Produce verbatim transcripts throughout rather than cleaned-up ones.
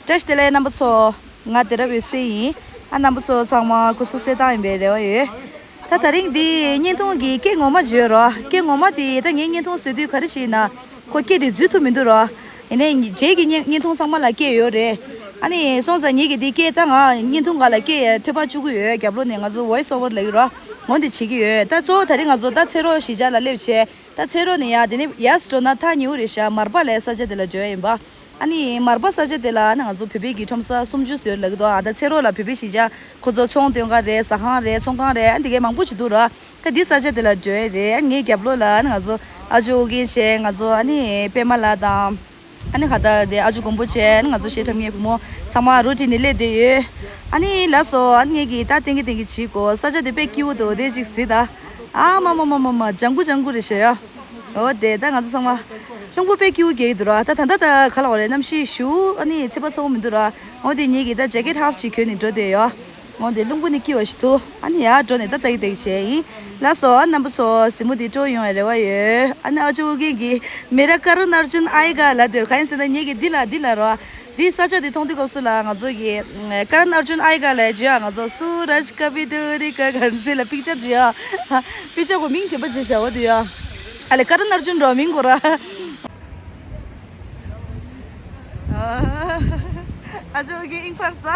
བཀྲ་ཤིས་བདེ་ལེགས་རྣམ་པ་ཚོ། ང་དེ་རབ་ཡོད་སེ་ཡིན། ཨ་རྣམ་པ་ཚོ་ཚང་མ་སྐུ་གཟུགས་གསལ་ཐང་ཡིན་པའི་རེ་བ་ཡོད། ད་དེ་རིང་འདི་བརྙན་ཐུང་གི་སྐད་ངོ་མ་བརྗོད་རོགས། སྐད་ངོ་མ་དེ་ད་ངས་བརྙན་ཐུང་བཟོ་དུས་ག་རེ་བྱས་ན་ཁོ་སྐད་དེ་འཛུལ་ཐུབ་མི་འདུག་རོགས། ཡིན་ནའི་རྗེས་ཀྱི་བརྙན་བརྙན་ཐུང་ཚང་མ་ལ་སྐད་ཡོད་རེད། ཨ་ནི་སོང་ཙང་ངེད་ཀྱི་འདི་སྐད་ད་ང་བརྙན་ཐུང་སྒང་ལ་སྐད་ཐོས་པ་བཅུག་གི་ཡོད། རྒྱབ་ལོགས་ནས་ང་ཚོ་voice over ལབ་ཀྱི་རོགས། འོ་འདི་བྱེད་ཀྱི་ཡོད། ད་གཙོ་བོ་དེ་རིང་ང་ཚོ་ད་ཚེ་རོགས་གཞིས་ཆགས་ལ་སླེབས་བྱས། ད་ཚེ་རོགས་ནས་ཡར་དེ་ནས་ཡར་འགྲོ་ན་ཐག་ཉེ་བོ་རེད་ཤག་མར་པ་ལ་ས་ཆ་དེ་ལ་འགྲོ་ཡ་ཡིན་པ། ཨ་ནི་མར་པ་ས་ཆ་དེ་ལ་ཨ་ནི་ང་ཚོ་བོད་པའི་གི་ཁྲོམ་ས་སུམ་ཅུ་ཟེར་ལབ་ཀྱི་འདུག་ཨ་ད་ཚེ་རོགས་ལ་བོད་པའི་གཞིས་ཆགས་ཁོ་ཚོ་ཚོང་སྟོན་ག་རེད། ཟ་ཁང་རེད། ཚོང་ཁང་རེད། ཨ་འདི་གའི་མང་པོ་ཞིག་འདུག་ར། ད་འདི་ས་ཆ་དེ་ལ་འགྲོ་ཡ་རེད། ཨ་ངའི་རྒྱབ་ལོགས་ལ་ཨ་ནི་ང་ཚོ་ཨ་ཅོ་ཨོ་རྒྱན་བྱས། ང་ཚོ་ཨ་ནི་པད་མ་ལགས་དང་། ཨ་ནི་ཁ་ད་དེ་ཨ་ཅོ་མགོན་པོ་བྱས། ཨ་ནི་ང་ཚོ་གཞས་འཁྲབ་མཁན་བུ་མོ་ཚང་མ་རོ་ཏི་ནས་སླེབས་བསྡད་ཡོད། ཨ་ནི་ལགས་སོ། ཨ་ནི་ངེད་ཀྱིས་ད་ཏན་གི་ཏན་གི་བྱེད་དགོས། ས་ཆ་དེ་དཔེ་སྐྱིད་པོ་འདུག་དེ་ཅིག་གཟིགས་ད། ཨ་མ་མ་མ་མ་མ། ལྗང་གུ་ལྗང་གུ་རེད་ཤག་ཡ། འོ་དེ་ད་ང་ཚོ་ཚང་མ་རླུང་བུ་དཔེ་སྐྱིད་པོ་རྒྱག་གི་འདུག་ར། ད་ད་ད་ད་ག་ལ་བ་རེད། གནམ་གཤིས་ཞུ་ཨ་ནི་ཚད་པ་ཚ་པོ་མི་འདུག་ར། འོ་དེ་ངེད་ཀྱིས་ད་ཇེ་ཀེད་ཧབ་ཅིག་གྱོན་ནས་འགྲོ་བསྡད་ཡོད། འོ་དེ་རླུང་བུ་ནི་སྐྱིད་པ་ཞིག་འདུག་ཨ་ནི་ཡར་འགྲོ་ནས་ད་ལྟ་གི་ལྟ་གི་བྱས་ཡིན། ལགས་སོ། ཨ་རྣམ་པ་ཚོ་གཟིགས་མོ་འདི་སྤྲོ་ཡོང་བའི་རེ་བ་ཡོད། ཨ་ནི་ཨ་ཅོ་ཨོ་རྒྱན་གྱིས་མེ་ར་ཀ་རན་ཨར་ཇུན་ཨའི་ག་ལབ་དེར་ག་ཡིན་ཟེར་ན་ངེད་ཀྱིས་འདི་ལ་འདི་ལ་རོ། འདི་ས་ཆ་འདི་མཐོང་དུས་སྐབས་སུ་ལ་ང་ཚོ་གི་ཀ་རན་ཨར་ཇུན་ཨའི་ག་ལ་བརྗོད་ཨ། ང་ཚོ་སུ་ར་ཇི་ཀ་བི་ཏུ་རི་ཀ་གན་ཟེར་ལ་པིག་ཅར་བརྗོད་ཨ། པིག་ཅར་གོ་མིང་དྲན་པ་བརྗོད་བྱ་བ་དུ་ཡ། ཨ་ལེ་ཀ་རན་ཨར་ཇུན་རོ་མིང་གོ་ར། ཨ་ཅོ་ཨོ་རྒྱན་ཨིང་ཕར་ས།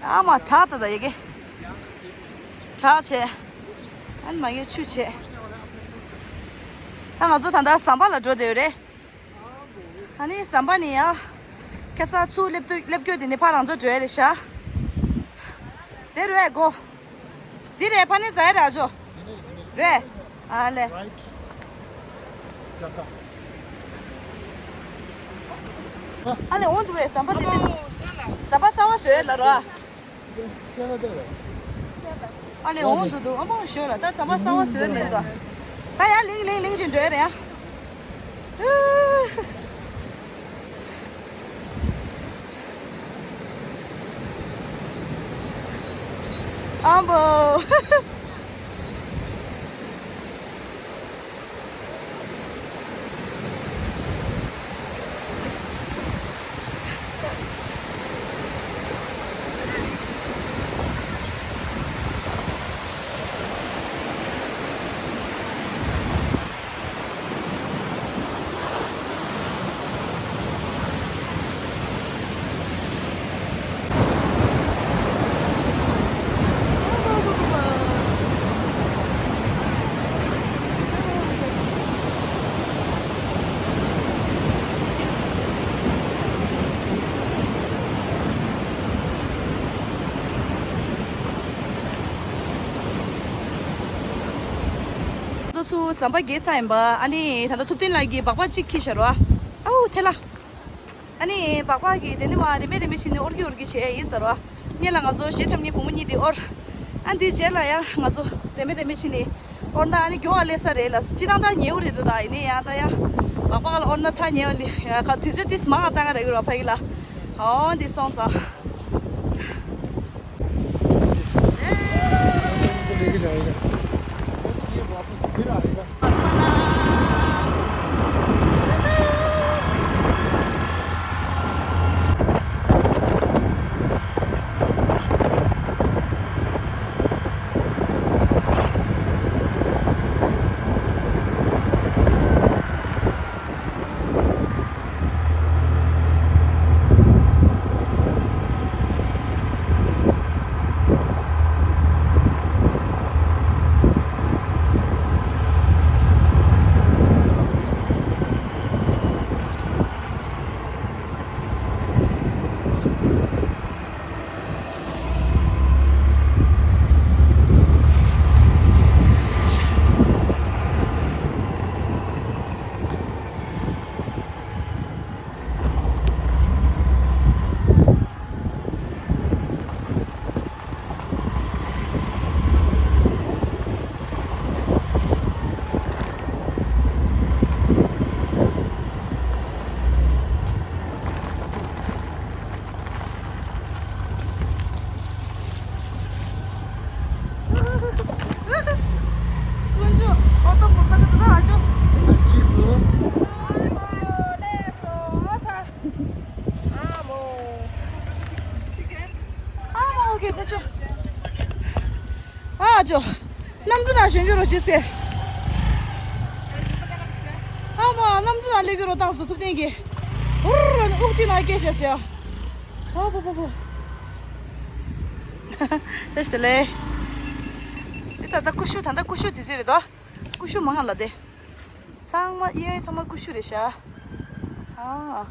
ཨ་མ་དྲག་ད་ད་ཡ་གི། དྲག་བྱས། ཨ་ནི་མ་ངས་ཆུ་བྱས། ད་ང་ཚོ་ད་ལྟ་ཟམ་པ་ལ་འགྲོ་བསྡད་ཡོད་རེད། ཨ་ནི་ཟམ་པ་ནས་ཡ། ཁ་སང་ཚུར་སླེབས་དུས་སླེབས་སྐྱོད་དེ་ནས་ཕར་རང་ཚོ་འགྲོ་ཡ་རེད་ཤག་དེ་རུ་ཨེ་གོ། འདི་རེད། ཕ་ནི་ཛ་ཡ་ར་ཇོ། རེད། ཨ་ལེ། ཨ་ལེ་འོང་འདུག་བས་ཟམ་པ་དེ་དེ། ཟམ་པ་གསར་བ་བཟོས་ལ་རོ། ཨ་ལེ་འོང་འདུག་འདུག་ཨ་མ་ཞོ་ལ་ད་ཟམ་པ་གསར་བ་བཟོས་ལ་འདུག་ད་ཡ་ལིང་ལིང་ལིང་ཅིག་འགྲོ་ཡ་རེད་ཡ། ཨམ་བོ། ཚོ་ཚུར་ཟམ་པ་བརྒལ་ཚར་ཡིན་པ། ཨ་ནི་ད་ལྟ་ཐུབ་བསྟན་ལགས་ཀྱིས་སྦག་སྦག་གཅིག་འཁྱེར་བཞག་རོ། ཨའུ་ཐལ་ལ། ཨ་ནི་སྦག་སྦག་གི་དེ་ནི་མ་རེ་མེ་རེ་མེ་བྱས་ནས་དབོར་གི་དབོར་གི་བྱས་ཡིན་ཟེར་རོ། སྔོན་ལ་ང་ཚོ་གཞས་འཁྲབ་མཁན་བུ་མོ་གཉིས་དེ་དབོར། ཨ་འདི་རྗེས་ལ་ཡ་ང་ཚོ་རེ་མེ་རེ་མེ་བྱས་ནས་དབོར་ན་ཨ་ནི་མགྱོགས་ཨ་ལས་ས་རེད་ལ། སྤྱིར་བཏང་ད་ཉེ་བོ་རེད་འདུག་ད་ཡིན་ནའི་ཡ་ད་ཡ་སྦག་སྦག་ལ་དབོར་ན་ཐག་ཉེ་བ་ལས་ཡ་ག་དུས་ཚོད་ཏིས་མང་ང་བཏང་ག་རེད་རོ་ཕ་གི་ལ། ཨོ་འདི་སོང་ཙང་། ཁྱེད་ད་ཆོ། ཨ་ཅོ། གནམ་གྲུ་ནང་ཞོན་རྒྱུ་རོ་ཞེས་ཟེར། ཨ་མ་གནམ་གྲུ་ནང་སླེབས་རྒྱུ་རོ་བཏང་སོ་ཐུབ་བསྟན་གྱིས། འུར་རོ་ནི་དབུགས་གཅིག་ནང་སྐྱེས་ཤག་ཟེར། ཨ་པོ་པོ་པོ། བཀྲ་ཤིས་བདེ་ལེགས། འདི་ད་ལྟ་ཀུ་ཤུ་ད་ལྟ་ཀུ་ཤུ་དུས་ཚོད་རེད་དོ། ཀུ་ཤུ་མང་ང་ལ་དེ། ཚང་མ་གཡས་གཡོན་ཚང་མ་ཀུ་ཤུ་རེད་ཤག་ཨ།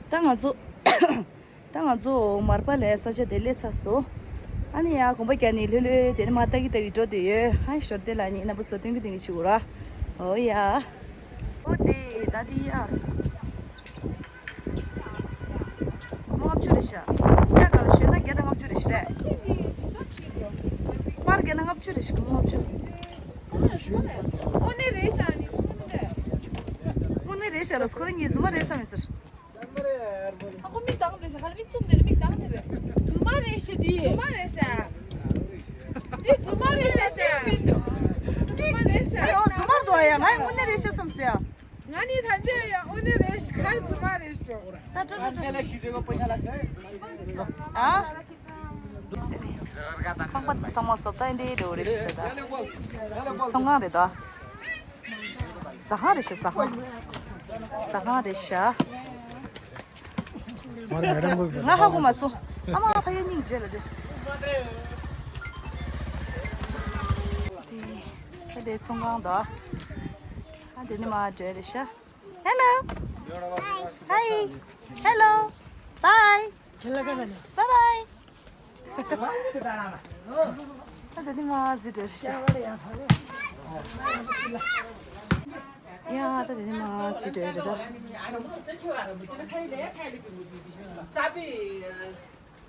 ད་ང་ཚོ། ད་ང་ཚོ་མར་པ་ལའི་ས་ཆ་དེ་སླེབས་ཚར་སོང་། ཨ་ནི་ཡ་གོམ་པ་རྒྱག་ནི་ལྷོད་ལྷོད་དེ་ནི་མ་ལྟ་གི་ལྟ་གི་འགྲོ་བསྡད་ཡོད། ཧ་ཞོར་དེ་ལ་ནི་རྣམ་པ་ཚོ་སྟོན་གི་སྟོན་གི་བྱེད་དགོས་ར། ཨོ་ཡ། ཨོ་དེ་ད་དེ་ཡ། ལྔ་བཅུ་རེད་ཤག་ཡ་ག་ལ་ཞོན་ན་བརྒྱ་དང་ལྔ་བཅུ་རེད་ཤག་རེད། པར་བརྒྱ་དང་ལྔ་བཅུ་རེད་ཤག་ལྔ་བཅུ། དངོས་གནས་རེད་ཤག་ནི་དངོས་གནས་རེད་ཤག་ར་ཁོ་རང་ངའི་རྫུན་མ་རེད་བསམ་ཡིན་ཟེར། ཨ་ཁོ་མིག་གདངས་ནས་ཤག་ཁ་ལ་མིག་བཙུམ་ནས་མིག་གདངས་ནས་རེད། རྫུན་མ་རེད་ཤག་འདི། རྫུན་མ་རེད་ཤག་འདི་རྫུན་མ་རེད་ཤག་ཤག་མི་འདུག་རྫུན་མ་རེད་ཤག་ཨེ་ཨོ་རྫུན་མ་འདུག་ཨ་ཡ་ང་ཡི་དངོས་གནས་རེད་ཤག་བསམ་ཟེར། ང་ནི་ད་འདི་ཡ་དངོས་གནས་རེད་ཤག་ག་རེ་རྫུན་མ་རེད་ཤག་ད་ད་ད་ད། ཨ། ཁང་པ་འདི་ཚང་མ་བཟོ་ལྟ་འདི་འདྲ་བོ་རེད་ཤག་ད། ཚོང་ཁང་རེད་ད། ཟ་ཁང་རེད་ཤག་ཟ་ཁང་། ཟ་ཁང་རེད་ཤག་མ་རེད་མེ་ཌམ་གོ། ང་ཧ་གོ་མ་སོང་། ཨ་མ་ཕ་ཡུལ་སྙིང་རྗེ་ལ་དེ། དེ་དེ་ཚོང་ཁང་དང་། ཨ་དེ་ནི་མ་འདྲ་རེད་ཤག Hello. Hi. Hello. Bye. Bye bye. ད་ལྟ་ནི་མ་ཟི་འདྲ་རེད་ཤག་ཡ་ད་དེ་ནི་མ་ཚུད་དྲན་རེད་ད།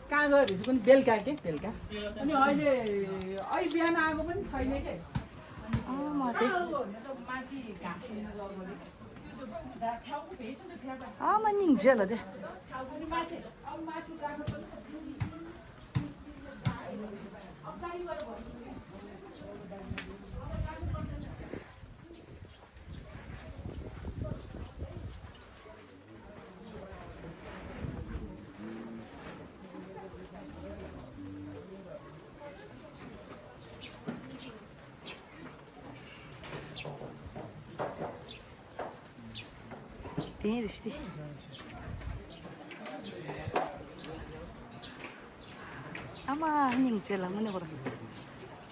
कहाँ गयो रहेछ कुन बेलुका के बेलुका अनि अहिले अहिले बिहान आएको पनि छैन के अँ म त्यही अँ म निंग्जे ल दे དེ་རེད་ཤི། ཨ་མ་སྙིང་རྗེ་ལ་དངོས་གནས་ཁོ་རང་།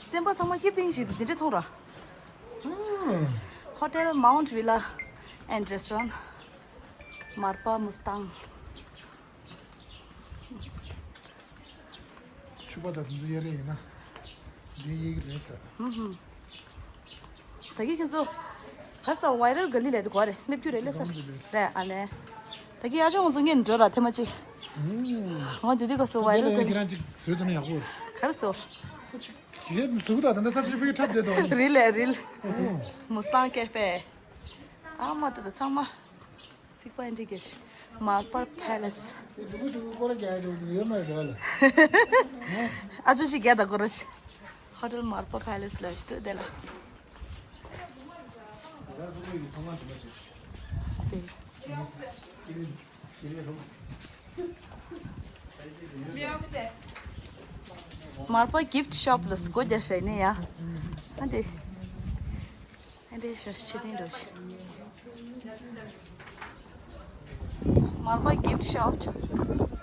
སེམས་པ་ཚང་མ་སྐྱིད་པིང་ཞིག་ཏུ་དེ་འདྲ་མཐོང་ར། Hotel Mount Villa and Restaurant Marpa Mustang། ཕྱུ་པ་དང་དེ་ཚོ་གཡར་རེ་ཡིན་ན། འདི་གཡས་ཀྱི་རེད་ཟེར། ད་གི་ཁྱེད་ཚོ། གར་ས་ཝའི་རལ་ག་ལི་ལས་དུ་གོ་རེད་སླེབས་རྒྱུ་རེད་ལས་ས། རེད་ཨ་ལས། ད་གི་ཨ་ཅག་ང་ཚོ་ངས་འགྲོ་ར་ཐེ་མ་ཅིག་ང་དེ་དུས་ག་སོ་ཝའི་རལ་ག་ལི། ཁྱེད་རང་ཅིག་བཟོས་ཐུབ་ན་ཡག་པོ་རེད། གར་སོ། ཁྱེད་ཟུག་ད་ད་ད་ས་ཆུ་པའི་ཁྲབ་བསྡད་དོ། རིལ་ལས་རིལ། མུ་སྟང་ཀེ་ཧྥེ། ཨ་མ་ད་ད་ཚང་མ། ཚིག་པ་འདི་གས། མར་པར་ཕེ་ལེ་སི། དེ་འདུག་འདུག་སྐོར་རྒྱག་འགྲོ་འདུག་ཡོད་མ་རེད་དེ་བ་ལ། ཨ་ཅོ་ཞིག་རྒྱག་ད་སྐོར་ར་ཞིག་ཧོ་ཊེལ་མར་པར་ཕེ་ལེ་སི་ལ་ཞིག་ཏུ་དེ་ལ། དེ། མར་པ་གིཕ་ཊི་ཤོབ་ལ་སྒོ་རྒྱག་བྱས་ནས་ཡ། ཨ་དེ། ཨ་དེ་ཤ་ཤི་དེ་འགྲོ་ཤི། མར་པ་གིཕ་ཊི་ཤོབ་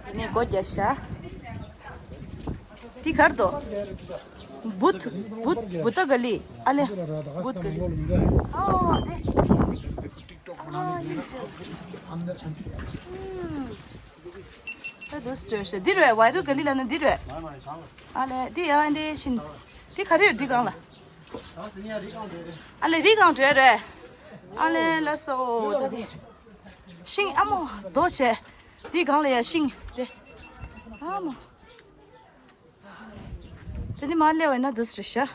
ཡིན་ནས་སྒོ་རྒྱག་བྱ། དེ་གར་དོ། བུད། བུད། བུད་ད་ག་ལི། ཨ་ལེ། བུད་ག་ལི། ཨ་དེ། ཨ་ཡིན་ཤི། ད་དུ་སྟོན་ཤེས་འདི་རེད་ཝའི་རུ་ག་ལི་ལ་ན་འདི་རེད། ཨ་ལེ་འདི་ཡ་འདི་ཤིན། འདི་ག་རེ་རེད་འདི་གང་ལ། ཨ་ལེ་རི་གང་འདྲ་རེད། ཨ་ལེ་ལ་སོ་ད་འདི། ཤིང་ཨ་མོ་རྡོ་བྱས། འདི་གང་ལ་ཡ་ཤིང་དེ། ཨ་མོ། དེ་ནི་མ་སླེབས་པ་ཡིན་ན་འདུག་རེད་ཤག་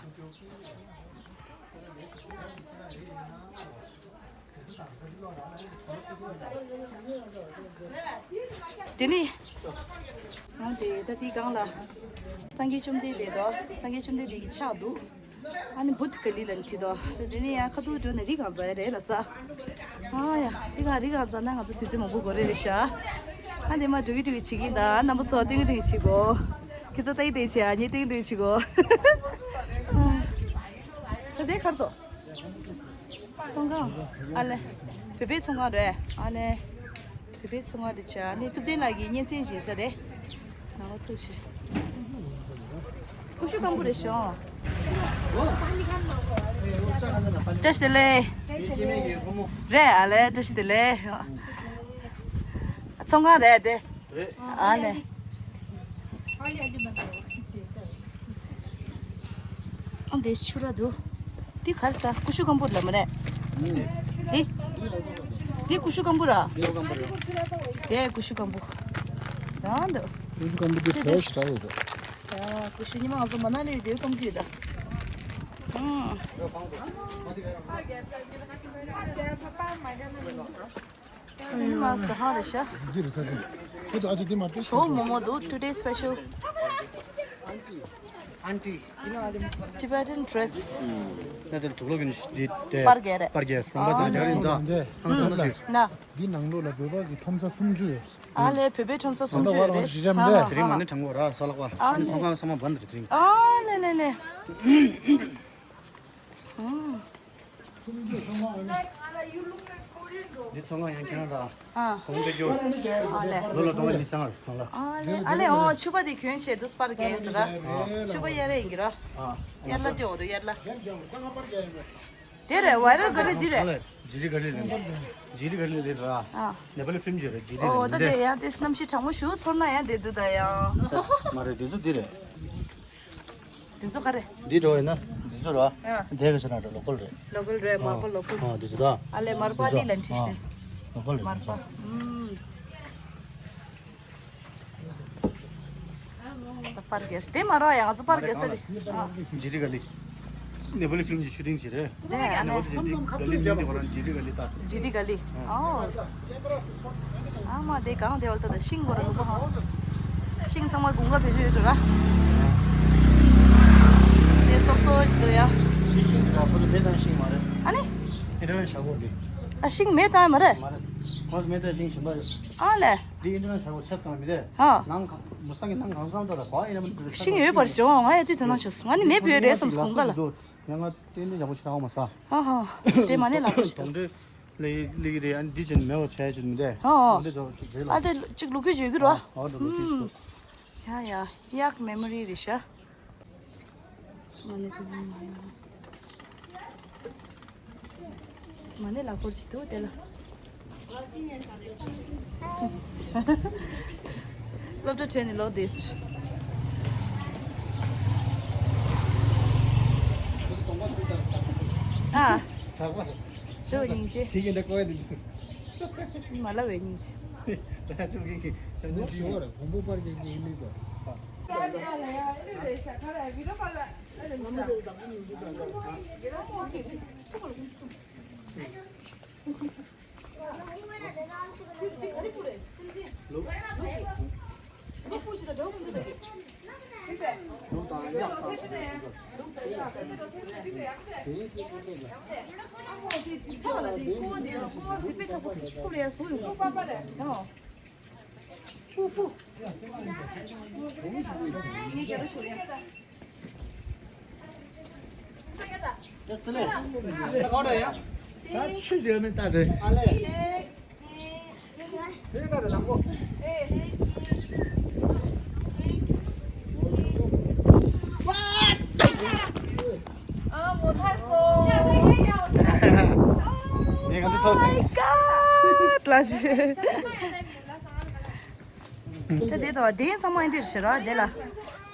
དེ་ནི། ང་དེ་ད་དེའི་སྒང་ལ། སངས་རྒྱས་བཅོམ་ལྡན་འདས་དང་སངས་རྒྱས་བཅོམ་ལྡན་འདས་ཀྱི་ཕྱག་འདུག་ཨ་ནི་བུད་ག་ལི་ལ་ཁྲིད་དོ། དེ་ནས་ཡང་ཁ་ཐུག་འགྲོ་ནས་རི་སྒང་འཛེག་ཡ་རེད་ལ་ས། ཨ་ཡ། རི་སྒང་རི་སྒང་འཛེག་ན་ང་ཚོ་དུས་ཚོད་མང་པོ་འགོར་རེ་རེད་ཤག་ཨ་ནི་མ་འགྲོ་གི་འགྲོ་གི་བྱེད་ཀྱིན་ད། རྣམ་པ་ཚོ་ཏིང་ཏིང་བྱེད་གོ། ཁྱེད་ཚོ་ཏིང་ཏིང་བྱེད། ཨ་ནི་ཏིང་ཏིང་བྱེད་གོ། ད་དེ་ཁར་ཏོ། ཚོང་ཁང་། ཨ་ལེ། བོད་པའི་ཚོང་ཁང་རེད། ཨ་ལེ། བོད་པའི་ཚོང་ཁང་རེད་ཤག་ཨ་ནི་ཐུབ་བསྟན་ལགས་ཀྱིས་བརྙན་འཕྲིན་བྱེད་ས་རེད། ནང་ལ་ཐུག་ཤིག་ཀུ་ཤུ་སྐམ་པོ་རེད་ཤག་བཀྲ་ཤིས་བདེ་ལེགས། རེད། ཨ་ལེ། བཀྲ་ཤིས་བདེ་ལེགས། ཚོང་ཁང་རེད་དེ། རེད། ཨ་ལེ། ཨ་འདི་ཆུ་ར་འདུག་འདི་ག་རེ་ཟ། ཀུ་ཤུ་སྐམ་པོ་ལ་མ་རེད། འདི། འདི་ཀུ་ཤུ་སྐམ་པོ་ར། འདི་ཀུ་ཤུ་སྐམ་པོ་ར། འདི་ཀུ་ཤུ་སྐམ་པོ། ཡང་འདུག་འདི་ཀུ་ཤུ་སྐམ་པོ་འདི་བྲོ་ཞིག་ར་ཡོད་འདུག་ཡ། ཀུ་ཤུ་ཉི་མ་ང་ཚོ་མ་ན་ལི་འདི་སྐམ་གི་ཡོད་ད། ཨང་། ཨ་ནི་མ་ཟ་ཧང་རེད་ཤག་འདི་རེད་ད། འདི་ཁོ་ཚོ་ཨ་ཅེ་འདི་མ་རེད། ཞོལ་མོ་མོ་འདུག Today special Tibetan dress། ད་དེར་དུག་ལོག་གི་འདི་དེ་པར་རྒྱག་རེད། པར་རྒྱག་རོང་པ་དང་རྒྱག་རེད་ད། ཧང་སང་ན་ཟེར། ན། འདི་ནང་ལོགས་ལ་བོད་པ་གི་ཁྲོམ་ས་སུམ་ཅུ་ཡོད། ཨ་ལེ། བོད་པའི་ཁྲོམ་ས་སུམ་ཅུ་ཡོད་རེད། ཧ་ཧ། དེ་རིང་མ་ནི་དྲང་པོ་ར་ས་ལག་པ། ཨ་ནི་ཚོང་ཁང་ཚང་མ་བན་དེ་རིང་། ཨ་ལེ་ལེ་ལེ། འདི་ཚོང་ཁང་ཡང་ཁྱེད་རང་ར། ཨ། གོང་དེ་རྒྱུ། ཨ་ལེ། ལོ་ལ་གཏོང་བའི་ལི་སང་ང་ར་ལ། ཨ་ལེ། ཨ་ལེ། ཨོ་ཕྱུ་པ་དེ་གྱོན་བྱས་འདུག་པར་རྒྱག་ཟེར་ར། ཕྱུ་པ་གཡར་རེ་ཡིན་གྱི་ར། ཨ། གཡར་ལ་སྤྲད་འོ་རེ་གཡར་ལ། དེ་རེད། ཝའི་རལ་ག་རེ་འདི་རེད། ཇི་རི་ག་ལི་ལེན་ཇི་རི་ག་ལི་ལེན་ར། ཨ། ནེ་པ་ལི་ཕིལམ་ཇི་རེད། ཇི་རི་ཨོ་ད་ལེན་དེ་ཡང་དེ་གནམ་གཤིས་གྲང་མོ་ཞུ་ཚོར་ན་ཡང་དེ་འདུག་ད་ཡང་། མ་རེད། འདི་ཚོ་འདི་རེད། འདི་ཚོ་ག་རེ། འདི་འགྲོ་ཡིན་ན་འདི་ཚོ་ར། ཨ། འདི་ག་ཟེར་ན་ར་ལོ་ཀལ་རེད། ལོ་ཀལ་རེད། མར་པ་ལོ་ཀལ། ཨ་འདི་ཚོ་ད། ཨ་ལེ་མར་པ་ལི་ལན་ཁྲིད་ཤེ། ལོ་ཀལ་རེད། མར་པ། ཨུམ། ད་པར་རྒྱག་དེ་མ་ར་ཡ་ང་ཚོ་པར་རྒྱག་ས་རེད། ཨ། ཇི་རི་ག་ལི། ནེ་པ་ལི་ཕིལམ་གྱི་ཤུ་ཊིང་བྱེད་རེད། ནེ་པ་ལི་ཕིལམ་གྱི་ག་ལི་མིང་དེ་ཁོ་རང་ཇི་རི་ག་ལི་ད། ཇི་རི་ག་ལི། ཨོ། ཨ་མ་དེ་གང་དེ་བ་ད་ཤིང་གོ་ར་ལུག་པ་ཧ། ཤིང་ཚང་མ་དགུན་ཁ་བེད་སྤྱོད་ཡོད་འགྲོ་ར། དེ་སོབ་སོབ་ཅིག་འདུག་ཡ། དེ་ཤིང་དེ་ར་ཁོ་ཚོ་མེ་བཏང་ཤིང་མ་རེད། ཨ་ནི། ཨིན་ཌོ་ནེ་ཤ་ཡ་གོ་དེ། ཨ་ཤིང་མེ་བཏང་མ་རེད། མ་རེད། ཁོ་ཚོ་མེ་བཏང་ཤིང་གཞན་པ་ཡོད། ཨ་ལེ། འདི་ཨིན་ཌོ་ནེ་ཤ་ཡ་གོ་ཆབ་བཏང་མི་རེད། ཧ། ནང་གང་མུ་སྟང་གི་ནང་གང་འཚམ་ད་ལ་གོ་ཨེ་ན་མི་འདུག་ཤིང་ཡོད་པར་བྱུང་། ང་ཡ་དེ་དོན་ན་ཆོས་ང་ནི་མེ་བོད་རེད་བསམ་སོང་ག་ལ། ཡང་ང་ཏན་ཏན་ཡག་པོ་ཞིག་རག་མ་སོང་། ཧ་ཧ། དེ་མ་ནས་ལག་པ་ཞིག་འདུག་གདོང་འདྲེ་ལི་ལི་གི་རེད། ཨ་ནི་འདི་ཅན་མེ་བ་ཆ་ཡ་ཅན་མི་རེད། ཧ་ཧ། འདི་ཚོ་ཅིག་རེད་ལ། ཨ་དེ་ཅིག་ལུག་གུ་བརྗོད་གི་རོ། ཨ་འགྲོ་ལུག་གུ་ཞིག་འདུག་ཡ་ཡ། ཡག་མེ་མོ་རི་རེད་ཤག་མ་ནས་མ་ནས་ལག་པ་ཞིག་འདུག་དེ་ལ། སློབ་གྲྭ་ཁྲལ་ནས་ལོག་བསྡད་ཟེར། ཨ། དྲག་པ། དེ་བ་སྙིང་རྗེ། ཁྱེད་ཀྱི་འདྲ་ཀོ་ཡ་འདི་འདུག་མ་ལབ་པའི་སྙིང་རྗེ། ད་ཅུང་གི་གི་ཅང་ཅང་ཅི་ཡོད་རེད། བོང་བུ་པར་གྱི་གི་མི་དོ། ངས་ག་འདྲ་ཚོར་སོང་། ད་དེ་དང་དེ་ཚང་མ་འདིར་ཞེ་ར་དེ་ལ།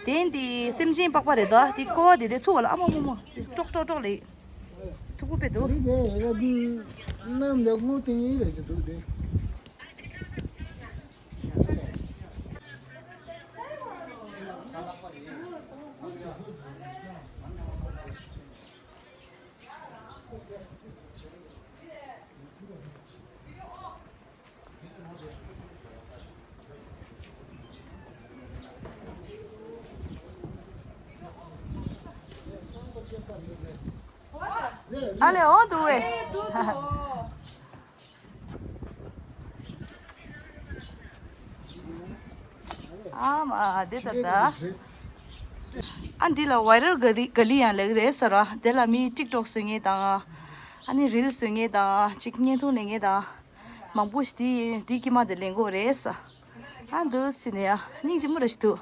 དེ་འདི་སེམས་ཅན་པགས་པ་རེད་དོ། དེ་ཀོ་བ་དེ་དེ་ཐུག་བ་ལ་ཨ་མ་མ་མ་དེ་ཀྲོག་ཀྲོག་ཀྲོག་ལེ། ཐུག་པོ་པེ་དོ། རི་དེ་ཡ་གི་གནམ་ལ་སྔོ་ཏིང་ངེ་རེད་ཅེས་འདུག་དེ། ཨ་ལེ་འོ་འདུག་བས། ཨ་མ་དེ་ད་ད། ཨ་འདི་ལ་ཝའི་རལ་ག་ལི་ག་ལི་ཡང་ལེགས་རེད་ཟེར་བ། དེ་ལ་མི་ཊིག་ཊོག་བཟོ་མཁན་དང་། ཨ་ནི་རིལ་བཟོ་མཁན་དང་ཅིག་བརྙན་ཐུང་ལེན་མཁན་དང་། མང་པོ་ཞིག་དེ་དེ་དཀྱིལ་མ་དེ་ལེན་གོ་རེད་ས། ཨ་འདུག་ཅི་ནས་ཡ་སྙིང་རྗེ་མོ་ར་ཞིག་འདུག་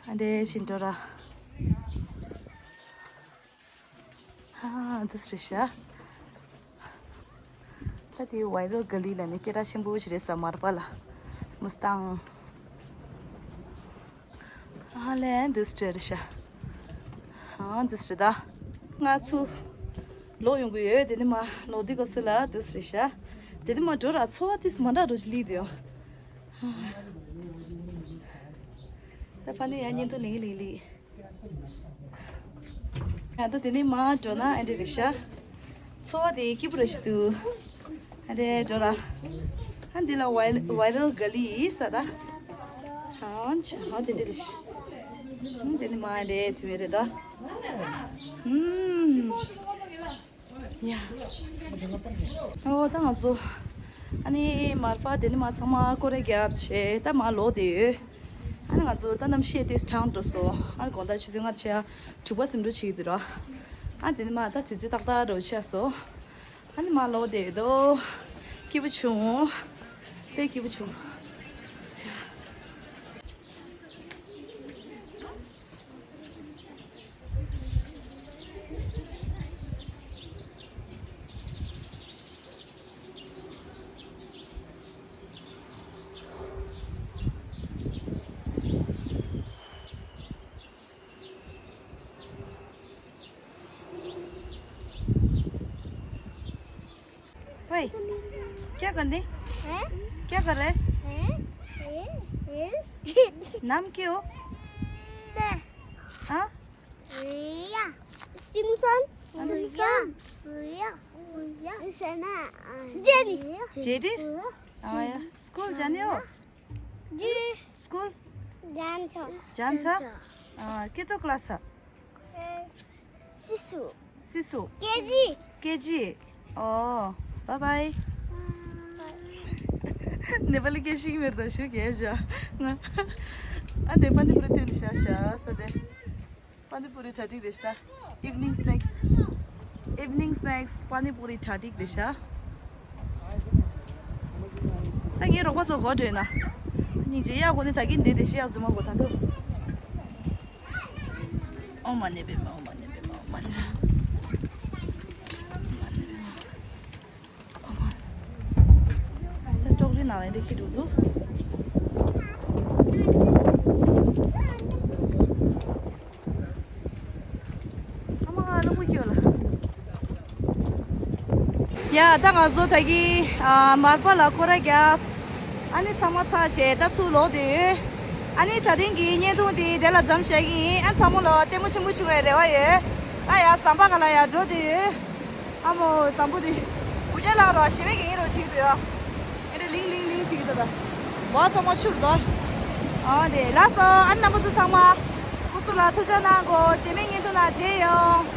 ཨ་འདྲེ་ཕྱིན་འགྲོ་ར། ཨ་འདུག་རེད་ཤག་ད་དེ་ཝའི་རལ་ག་ལི་ལ་ནི་སྐད་གྲགས་ཆེན་པོ་ཞིག་རེད་ས་མར་པ་ལ། མུ་སི་ཏང་། ཨ་ལས་འདུག་སེ་རེད་ཤག་ཨ་འདུག་སེ་རེད་ད། ང་ཚོ་ལོག་ཡོང་གི་ཡོད། དེ་ནི་མ་ལོག་དུས་སྐབས་སུ་ལ་འདུག་སེ་རེད་ཤག་དེ་ནི་མ་འགྲོ་ར་ཚོ་བ་ཏིས་མ་འདྲ་རོ་ཅི་ལི་དུ་ཡོང་། ད་ཕ་ནི་ཡ་ཉིན་དུ་ལིང་ལིང་ལི། ང་ད་དེ་ནི་མ་འགྲོ་ན་ཨ་འདྲ་རེད་ཤག་ཚོ་བ་དེ་སྐྱིད་པོ་ར་ཞིག་འདུག་ཨ་རེ་འགྲོ་ར། ཨ་འདི་ལ་ཝའི་ཝའི་རལ་ག་ལི་ཡིས་ས་ད། ཧང་ཆ་ཧང་དེ་འདི་རེད་ཤག་ཨ་འདི་ནི་མ་རེད་དུ་མེད་རེད་ད། ཨུམ། ཡ། ཨོ་ད་ང་ཚོ་ཨ་ནི་མར་པ་དེ་ནི་མ་ཚང་མ་སྐོར་ར་བརྒྱབ་བྱས་ད་མ་ལོག་བསྡད་ཡོད། ཨ་ནི་ང་ཚོ་ད་གནམ་གཤིས་དེ་གྲང་འགྲོ་སོང་། ཨ་ནི་དགོང་དག་ཆུ་ཚོད་ལྔ་ཆ་དྲུག་པ་ཟིན་འགྲོ་བྱེད་ཀྱི་འདུག་ར། ཨ་དེ་ནི་མ་ད་དུས་ཚོད་ཏག་ཏག་འགྲོ་ཆགས་སོང་། ཨ་ནི་མ་ལོག་བསྡད་ཡོད་དོ། སྐྱིད་པོ་བྱུང་། དཔེ་སྐྱིད་པོ་བྱུང་། ओए, क्या करने? हैं? क्या कर रहे? हैं? हैं? हैं? नाम क्या हो? हाँ? रिया। सिमसन। हाँ। रिया। रिया। रिया। जेनिस। जेनिस? हाँ, या। स्कूल जाने हो? जी। स्कूल? जान्छ। जान्छ? जान्छ। अँ, के तो क्लास छ? ए, शिशु। शिशु? केजी। केजी? अँ, बाई बाई। नेपाली के सिक मेरो त छु के जा। अँ, दे पनि पुरै त्यो निसा छ, त दे। पानीपुरी ठाटिक रेस्ता। Evening snacks। Evening snacks panipuri ठाटिक रेस्ता। ད་ངའི་རོགས་པ་ཚོ་གོ་འདྲེ་ན། སྙིང་རྗེ་ཡག་གོ་ནི་ད་གིན་འདི་དེ་ཤི་ཡག་རྫུན་མ་གོ་ད་དུ། ཨོ་མ་ནེ་པེ་མ་ཨོ་མ་ནེ་པེ་མ་ཨོ་མ་ནེ། ད་ཅོག་རི་ནང་ལ་འདི་ཁྱི་འགྲོ་འདུག་ཨ་མ་ང་ལ་མུ་ཁྱོད་ལ། ཡ་ད་ང་ཚོ་ད་གི་ཨ་མར་པ་ལ་སྐོར་ར་རྒྱབ། ཨ་ནི་ཚང་མ་ཚར་བྱས་ད་ཚུར་ལོག་བསྡད་ཡོད། ཨ་ནི་ད་ཐེངས་ཀྱི་བརྙན་ཐུང་འདི་དེ་ལ་མཚམས་བཞག་གི་ཡིན། ཨ་ཚང་མ་ལ་ལྟད་མོ་ཆེན་པོ་བྱུང་བའི་རེ་བ་ཡོད། ད་ཡ་ཟམ་པ་ག་ལ་ཡ་འགྲོ་བསྡད་ཡོད། ཨ་མོ་ཟམ་པོ་འདི་འུ་ཅག་ལ་རོ་ཞི་བའི་གི་ཡིན་རོ་ཆིག་འདུག་ཡ། ཨེ་རེ་ལིང་ལིང་ལིང་ཞིག་གི་ད་ད། བ་ཚང་མ་ཆུར་དོ། ཨ་དེ་ལགས་སོ། ཨ་ནི་རྣམ་པ་ཚོ་ཚང་མ་སྐུ་གཟུགས་ལ་ཐུགས་ཅག་གནང་གོ། རྗེས་མའི་བརྙན་ཐུང་ལ་མཇལ་ཡོང་།